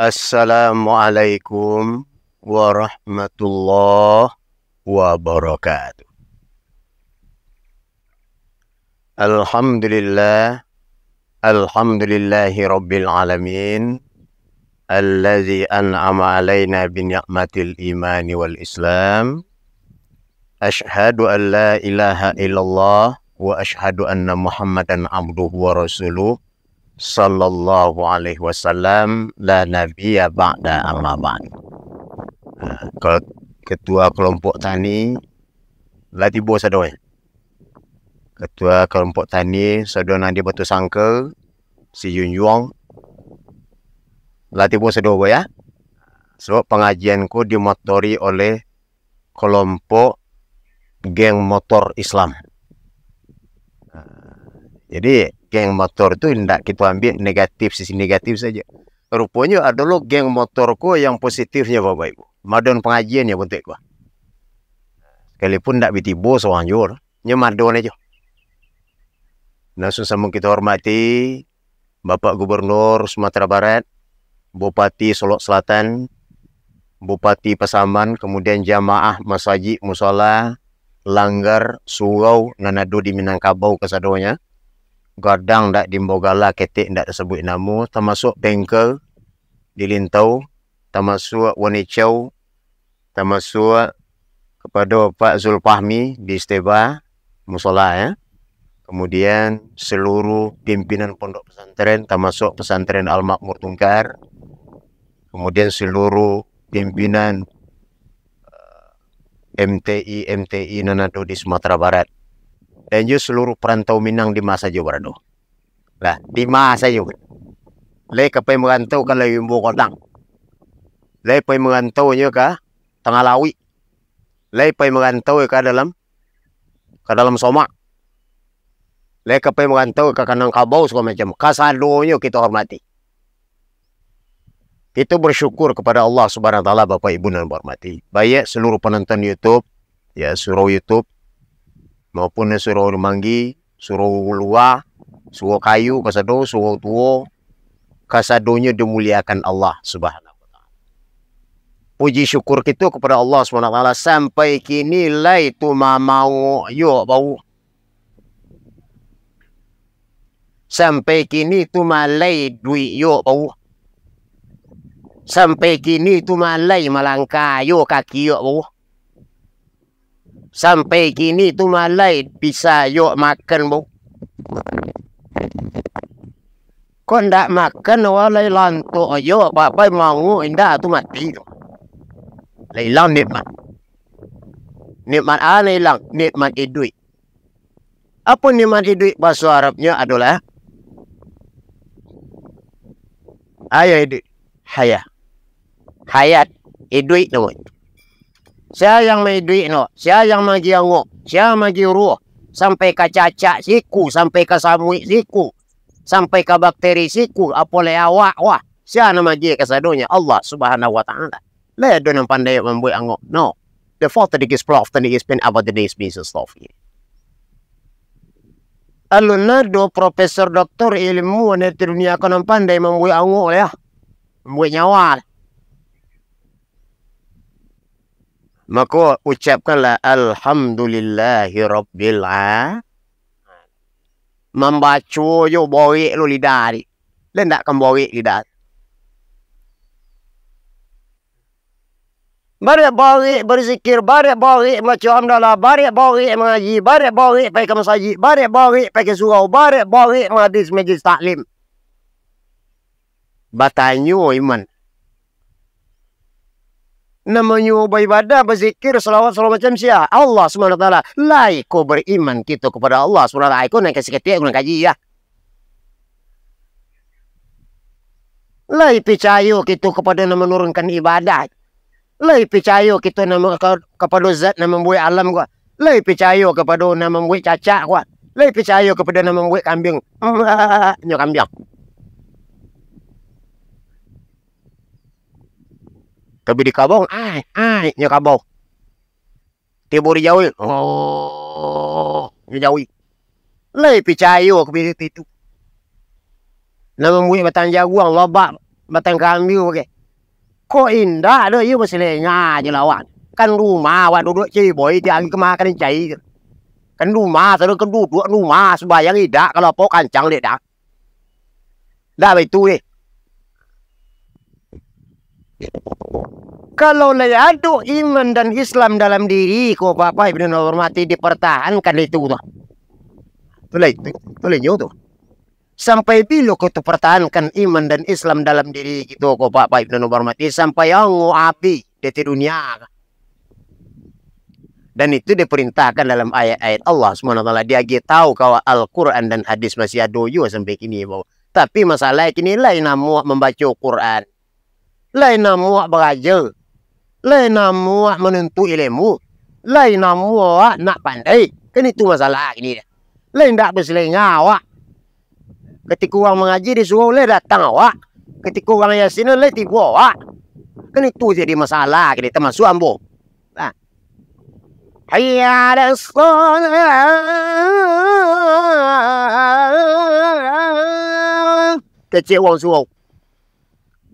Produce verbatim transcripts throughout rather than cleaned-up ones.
Assalamualaikum warahmatullahi wabarakatuh. Alhamdulillah. Alhamdulillahi rabbil alamin. Allazi an'ama alaina bi ni'matil imani wal islam. Asyhadu an la ilaha illallah wa asyhadu anna Muhammadan abduhu wa rasuluh, sallallahu alaihi wasallam, la nabiyya ba'da, amma ba'd. Ha, ke-, ketua kelompok tani lah tibo sadonyo. Ketua kelompok tani sadonyo di Batu Sangka, si Junjuang, lah tibo sadonyo, ya. Sebab pangajian ko dimotori oleh kelompok geng motor Islam. Nah, jadi, geng motor tu indak kito ambiak negatif, sisi negatif saja. Ruponyo ado lo geng motor ko yang positifnyo, Bapak Ibu. Madon pangajian yo bantuak ko. Sekalipun ndak bi tibo sorang juo, nyo madon ajo. Nan samo-samo kito hormati, Bapak Gubernur Sumatera Barat, Bupati Solok Selatan, Bupati Pasaman, kemudian jamaah masajik, musala, langgar, surau nan ado di Minangkabau kasadonyo, gadang ndak diimbau gala, ketek ndak tasabuik namo, tamasuak bengkel di Lintau, tamasuak Wanicau, tamasuak kepada Pak Zulfahmi di Steba, musola, ya. Kemudian seluruh pimpinan pondok pesantren, tamasuak pesantren Al-Makmur Tungkar. Kemudian seluruh pimpinan, eh, M T I, M T I nan ado di Sumatera Barat. Dan juga seluruh perantau Minang di ma sajo barado. Lah, di ma sajo. Lai ka pai marantau ka Limbo Kodang. Lai pai marantau nyo ka Tangah Lauik. Lai pai marantau ka dalam, ka dalam Somak. Lai ka pai marantau ka Kanang Kabau, sagalo macam. Kasadonyo kito hormati. Kito bersyukur kepada Allah Subhanahu Wa Taala, Bapak Ibu nan bahormati. Baiak seluruh penonton YouTube, ya, surau YouTube, maupun surau Rumanggi, surau Lua, surau Kayu, kasado, surau Tuo, kasadonyo dimuliakan Allah Subhanahu Wa Taala. Puji syukur kito kepada Allah Subhanahu Wa Taala, sampai kini lai tu mamau yo bau. Sampai kini tu ma lai duik yo bau. Sampai kini tu ma lai malangkah yo kaki yo bau. Sampai kini tu ma lai bisa yo makan bau. Kok ndak makan, walai lantok yo, babai manguak indak tu mati tu. Lah ilang nikmat. Nikmat a nan ilang? Nikmat iduik. Apo nikmat iduik? Baso Arabnyo adolah, ayo iduik, hayah. Hayat, iduik namonyo. Sia yang maiduik no? Sia yang magi angok? Sia magi ruh? Sampai ka cacak siku, sampai ka samuik siku, sampai ka bakteri siku, apo lai awak, wah. Sia nan magi kasadonyo? Allah Subhanahu Wa Taala. Lai ado nan pandai mambuek angok? No. The fourth, the biggest, the biggest pen about the days business stuff. Alun ado profesor, doktor ilmu di dunia ko nan pandai mambuek angok lah. Mambuek nyawa lah. Mako, ucapkanlah, "Alhamdulillahirabbil a-," mambaco jo borek lo lidah tadi. Lah ndak kan borek lidah. Barek-barek berzikir, barek-barek mambaco hamdalah, barek-barek mangaji, barek-barek pai ka masajik, barek-barek pai ka surau, barek-barek mahadiri majlis taklim. Batanyo iman. Namonyo baibadah, bazikir, salawat, salawat macam sia? Allah Subhanahu Wa Taala. Lai ko bariman kito kapado Allah Subhanahu Wa Taala? Iko nan ka saketek nan kaji, ya. Lai picayo kito kapado nan manurunkan ibadah? Lai picayo kito nan ma-, ka-, kapado Zat nan mambuek alam ko? Lai picayo kapado nan mambuek cacak ko? Lai picayo kapado nan mambuek kambiang? Nyo kambiang. Tapi di kabau, ai, ai, nyo kabau. Tibo di jawi, oh, di jawi. Lai picayo ka bini itu. Nan mambuek batang jaguang, lobak, batang kambing pakai. Kok indak doh, iyo basilenga jo lah awak. Kan rumah awak duduak ciboi tiap ari ka makan cai. Kan rumah, sado kan duduak rumah, sumbayang indak, kalau apo kancang dek dah. Ndak baitu deh. Kalau lai ado iman dan Islam dalam diri ko, Bapak Ibu nan hormati, dipertahankan itu tu. Tu lai, tu, tu lai nyo tu. Sampai bilo ko tapartahankan iman dan Islam dalam diri kito ko, Bapak Ibu nan hormati, sampai ango abih di dunia. Dan itu diperintahkan dalam ayat-ayat Allah Subhanahu wa Taala. Diagiah tahu kawa Al-Quran dan hadis masih ado juo sampai kini, bau. Tapi masalah kini, lai namuah mambaco Quran, lai namuah baraja, lai namuah manuntuik ilmu, lai namuah awak nak pandai. Kan itu masalah kini dah. Lai ndak basilenga awak. Katiko urang mangaji di surau, lai datang awak. Katiko urang yasin, lai tibo awak. Kan itu jadi masalah kini, tamasuak ambo. Nah. Hayya 'alas shalah. Kecek urang surau.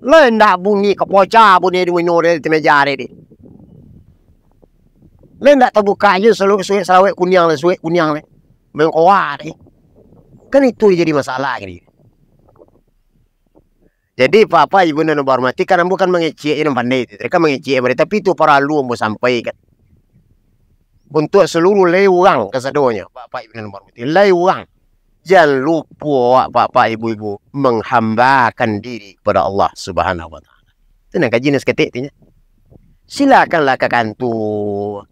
Lai ndak bunyi kapoca bunyi di mino di meja ari di. Lai ndak tabuka aja salu-, suwek salawek kuniang lai, suwek kuniang lai. Mengkoa di. Kan itu jadi masalah kini. Jadi, Bapak Ibu nan ambo hormati, kan ambo kan mangecek je nan pandai tu, kan mangecek je, tapi tu paralu ambo sampaikan. Untuak saluruh lai urang kasadonyo, Bapak Ibu nan ambo hormati, lai urang. Jan lupo awak, Bapak Ibu-ibu, manghambakan diri kapado Allah Subhanahu wa Taala. Tu nan kaji nan saketek tu nyo. Silakanlah ka kantua.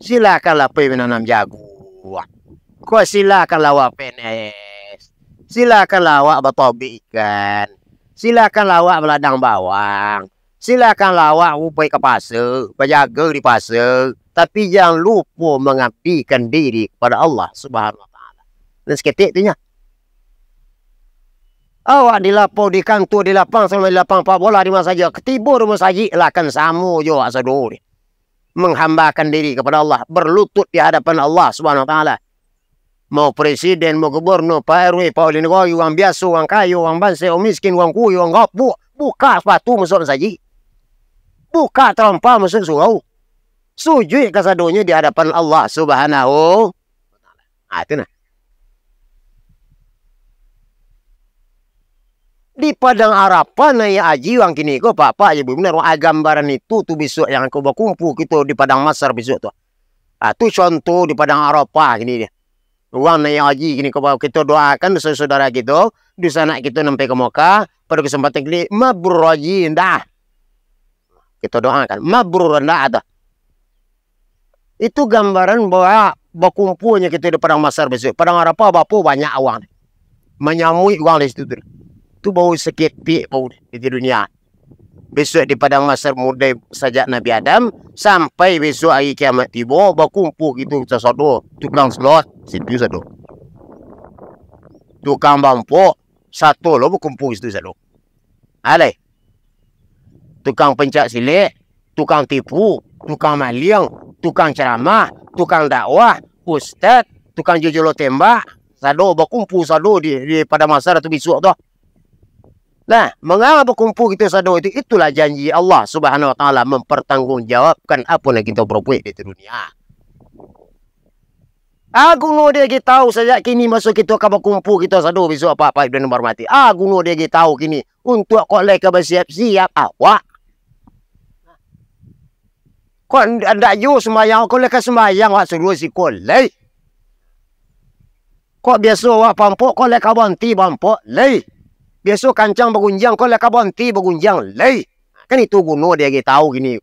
Silakanlah pai mananam jaguang. Ko silakanlah awak P N S. Silakanlah awak batobik ikan. Silakanlah awak baladang bawang. Silakanlah awak pai ka pasa, bajago di pasa. Tapi, jan lupo mangabdikan diri kapado Allah Subhanahu wa Taala. Nan saketek tu nyo. Awak di lapau, di kantua, di lapang, salamo di lapang apak bola di masajik, tibo di masajik lah kan samo jo awak sado. Manghambakan diri kapado Allah, barlutut di hadapan Allah Subhanahu wa Taala. Mau presiden, mau gubernur, Pak R W, Pak Wali Nagari, urang biaso, urang kayo, urang bansaik, urang miskin, urang kuruih, urang gapuak, bukak sapatu masuak masajik. Bukak tarompa masuak surau. Sujuik kasadonyo di hadapan Allah Subhanahu wa Taala. Ha, itu nah. Di Padang Arafah naiak haji urang kini ko, Pak, Pak, ibu, bana urang, ah, gambaran itu tu bisuak yang ko bakumpua kito di Padang Mahsyar bisuak tu. Ah, tu contoh di Padang Arafah kini dia. Urang naiak haji kini ko, kito doakan saudara kito, dunsanak kito nan pai ka Mekah, pado kasempatan kini, mabrur haji indak. Kito doakan, mabrur indak tu. Itu gambaran bahwa bakumpuanyo kito di Padang Mahsyar bisuak. Padang Arafah bapo banyak urang. Manyamuik urang di situ tu. Tu baru saketek baru di dunia. Bisuak di Padang Mahsyar mulai sajak Nabi Adam, sampai bisuak hari kiamat tibo, bakumpua kito sasado, tukang slot, situ sado. Tukang bampok, sato lo bakumpua situ sado. Alai. Tukang pencak silek, tukang tipu, tukang maliang, tukang ceramah, tukang dakwah, ustad, tukang jojolo tembak, sado bakumpua sado di, di Padang Mahsyar tu bisuak tu. Nah, mangapa bakumpua kito sado itu? Itulah janji Allah Subhanahu wa Taala mempertanggungjawabkan apo nan kito perbuik di dunia. Ah, guno diagiah tahu sajak kini maso kito ka bakumpua kito sado bisuak, Pak, Pak, Ibu nan hormati. Ah, guno diagiah tahu kini, untuak kok lai ka basiap-siap awak. Kok ndak, ndak juo sumbayang, kok lai ka sumbayang awak suruah siko lai. Kok biaso awak bampok, kok lai ka baranti bampok lai. Biaso kancang bagunjiang, kok lai ka baranti bagunjiang lai. Kan itu guno diagiah tahu kini.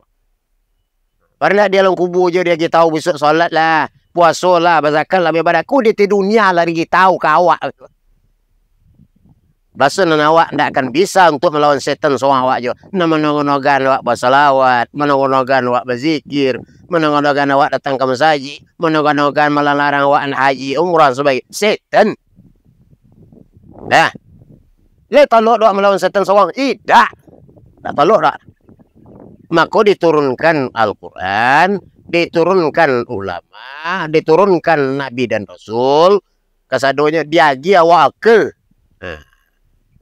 Baru nak di alam kubua jo diagiah tahu bisuak solat lah, puaso lah, bazakat lah, baibadah. Ko di dunia lah diagiah tahu ka awak. Baso nan awak ndak akan bisa untuak malawan setan sorang awak jo. Nan manogo-nogoan awak basalawat, manogo-nogoan awak bazikir, manogo-nogoan awak datang ka masajik, manogo-nogoan malalarang awak haji, umrah, sabagai setan. Dah. Lai talok doh malawan setan sorang? Indak. Ndak talok doh. Mako diturunkan Al-Quran, diturunkan ulama, diturunkan nabi dan rasul, kasadonyo diagiah awak aka. Nah.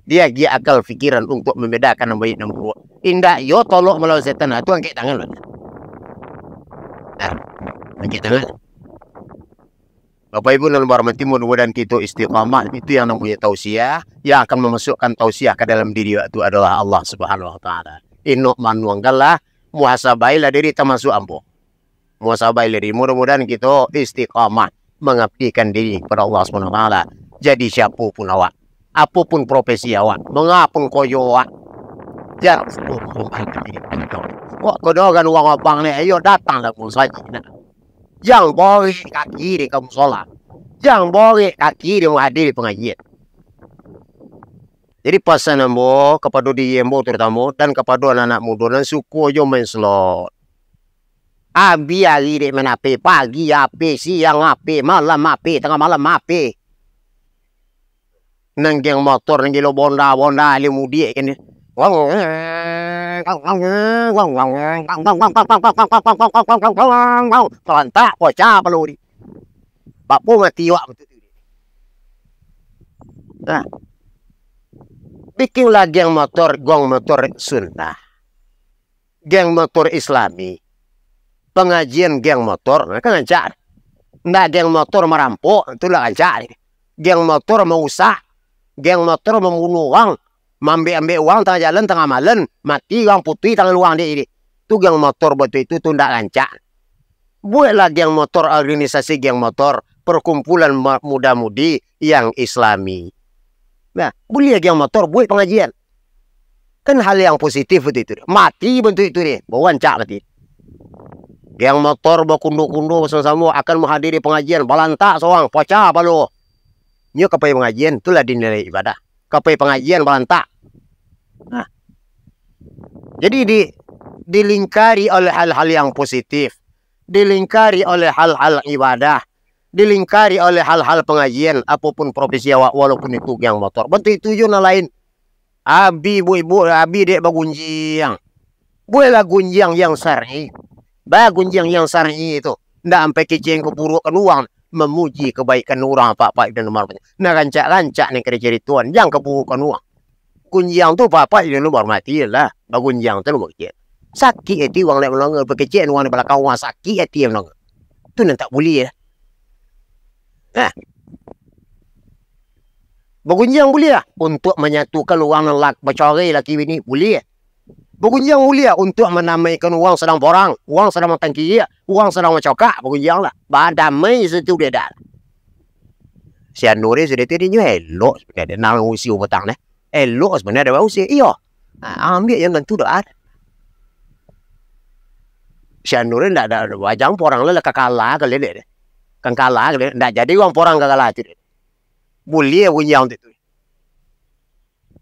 Diagiah akal pikiran untuak mambedakan nan baiak nan buruak. Indak iyo tolok malawan setan, ah, tu angkek tangan lah. Nah, angkek tangan. Bapak Ibu nan barahmati, mudah-mudahan kito istiqamah. Itu yang namonyo tausiah, yang akan mamasukkan tausiah ka dalam diri awak tu adalah Allah Subhanahu Wa Taala. Inok manuangkanlah, muhasabailah diri tamasuak ambo. Muhasabailah diri. Mudah-mudahan kito istiqamah mangabdikan diri kepada Allah Subhanahu Wa Taala. Jadi siapo pun awak, apo pun profesi awak, manga pun koyo awak, jan lupo mangabdikan diri. Kok kedengaran urang abang ni, ayo datanglah musajik nak. Jan borek kaki di ka musola. Jan borek kaki di mahadiri pangajian. Jadi, pasan ambo kapado diri ambo tarutamo, dan kapado anak-anak mudo nan suko jo main slot. Abih ari dek main H P, pagi H P, siang H P, malam H P, tangah malam H P. Nan geng motor, nan gilo bonda-bonda, ali mudik kan. Talantak, pocah palu di. Bapo mati awak batua tu. Nah. Bikinlah geng motor, geng motor sunnah. Geng motor islami. Pangajian geng motor, nah, kan rancak. Ndak geng motor marampok, tu lah rancak. Geng motor mausak, geng motor mambunuh urang, maambek-ambek urang tangah jalan, tangah malam, mati urang, putuih tangan urang dek, dek. Tu geng motor batua itu, tu ndak rancak. Bueklah geng motor, organisasi geng motor, perkumpulan ma-, muda-mudi yang islami. Nah, buliah geng motor buek pangajian. Kan hal yang positif batua itu. Mati bantuak itu deh, baru rancak mati. Geng motor bakundo-kundo basamo-samo akan mahadiri pangajian, balantak sorang, pocah palu. Nyo ka pai pangajian, itulah dinilai ibadah. Ka pai pangajian balantak. Nah. Jadi di-, dilingkari oleh hal-hal yang positif, dilingkari oleh hal-hal ibadah, dilingkari oleh hal-hal pangajian, apo pun profesi awak, walaupun itu geng motor. Bantuak itu juo nan lain. Abih buek-buek, abih dek bagunjiang. Bueklah gunjiang yang syar'i. Bagunjiang yang syar'i tu. Ndak ampai kecek kaburuakan urang, mamuji kabaikan urang, apak-apak dan umar. Nah, rancak-rancak ni karajo caritoan, jan kaburuakan urang. Gunjiang tu apak-apak dan umar mati lah. Bagunjiang tu lah kecek. Sakik ati urang nak mandanga, pakecek urang di balakang urang, sakik ati mandanga. Tu nan tak buliah. Nah. Bagunjiang buliah untuak manyatukan urang nan lak-, bacarai laki bini, buliah. Bagunjiang buliah untuak mandamaikan urang sadang porang, urang sadang batangkiak, urang sadang bacakak, bagunjianglah. Badamai situ beda. Si Anu ni sudah tu, dia nyo elok sabananyo, nang usia patang ni. Elok sabananyo ado bausia. Iyo. Ha, ambiak yang tantu doa. Si Anu ni ndak, ndak, ndak bajang porang lah, lah ka kalah ka lelek deh. Kan kalah ka lelek. Ndak jadi urang porang ka kalah tu deh. Buliah bagunjiang tu.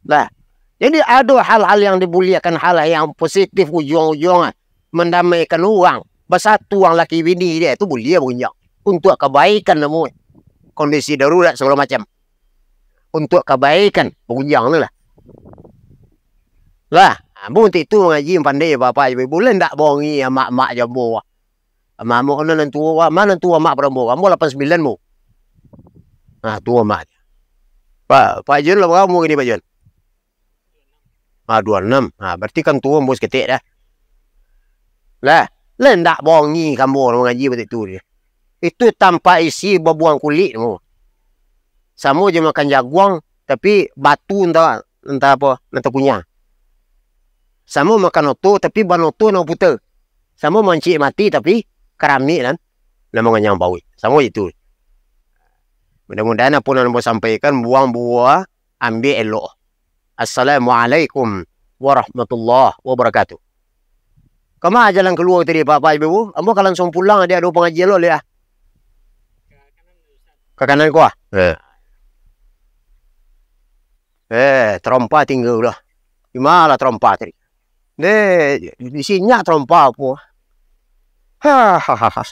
Lah. Jadi ado hal-hal yang dibuliahkan, hal yang positif ujuang-ujuang, ah, mandamaikan urang, basatu urang laki bini dia tu buliah bagunjiang. Untuak kabaikan namonyo. Kondisi darurat sagalo macam. Untuak kabaikan, bagunjiang tu lah. Lah, ambo untuak itu mangaji pandai bapak ibu, buliah ndak bongi amak-amak jo ambo. Amak-amak nan tuo, ma nan tuo amak pado ambo, ambo lapan sambilan ambo. Nah, tuo amak. Pak, Pak Jun lah bara umua kini, Pak Jun? Ah, duo anam. Ah, bararti kan tuo ambo saketek dah. Lah, lah ndak bongi ka ambo mangaji batua tu. Itu tanpa isi babuang kulik tu. Samo jo makan jaguang, tapi batu antah, antah apo, nan takunyah. Samo makan oto, tapi ban oto nan puta. Samo mancik mati, tapi karamik nan, nan manganyang paruik. Samo itu. Mudah-mudahan apo nan ambo sampaikan, buang buah, ambiak elok. Assalamualaikum warahmatullahi wabarakatuh. Kama jalan kalua tadi, Bapak Ibu? Ambo ka lansuang pulang, ado pangajian lo, liah. Ka kanan ko, ah? Eh. Eh, tarompa tingga lah. Di ma lah tarompa tadi? Deh, di siko tarompa apo? Ha, ha, ha, ha.